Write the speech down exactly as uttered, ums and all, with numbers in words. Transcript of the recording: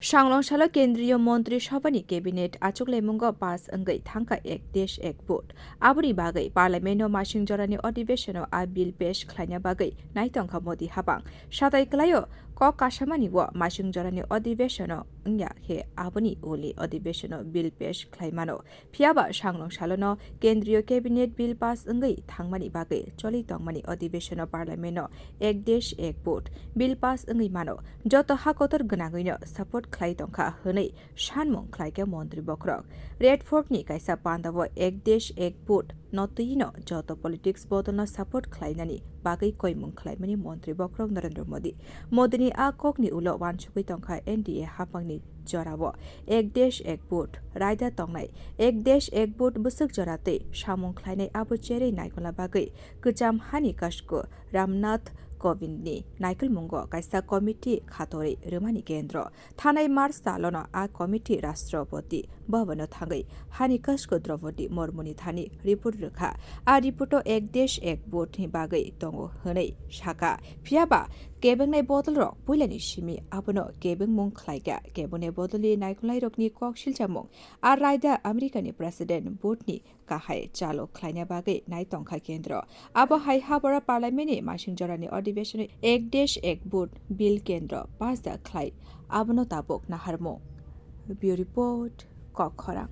Sanglong salo Kendriya Montri Sabhani Cabinet achuklemungo pass wngwi thangkha Ek Desh Ek Vote. Aboni bagwi Parliament-o masing jorani adhibeshon-o a bill pesh khlaina bagwi naitongkha Modi habang. Satai kwlaio kok kasamani o masing jorani adhibeshon-o wngya khe aboni uli adhibeshon-o bill pesh khlaimano. Phiyaba sanglong salono Kendriya Cabinet bill pass wngwi thangmani bagwi choli tongmani adhibeshon-o Parliament-o Ek Desh Ek Vote bill pass wngwi mano. Joto ha kotor gwnangwino support khlai tongkha hwnwi sanmung khlaikha montri bokhorok. Red Fort-ni kaisa pandao Ek Desh Ek Vote no twino joto politics bodolno support khlainani bagwi koimung khlaimani montri bokhorok Narendra Modi. Modini a kokni ulo uansugwi tongkha N D A haphangni jorao Ek Desh Ek Vote raida tongnai. Ek Desh Ek Vote bwswk jora tei samung khlainai abo cherwi naikolna bagwi kwcham hani kashko Ramnath Kovindni naikolmungo kaisa committee khatorwi rwmani kendro. Thanai March salono a committee Rashtrapati Bhavan-o thangwi hani kashko Draupadi Murmuni thani report rwkha. A report-o Ek Desh Ek Vote-ni bagwi tongo hwnwi sakha. Phiyaba kebengnai bodolrok puilani simi abono kebengmung khlaikha. Kebengni bodolni naikolnairokni kok silchamung a raida Americani President Bush-ni kahai chalo khlaina bagwi naitongkha kendro. Abo hai habora Parliament-ni masing jorani adhibeshon-o Ek Desh Ek Vote bill kendro pass da khlai abono tabuk naharmung. Bureau Report, Kokkhorang.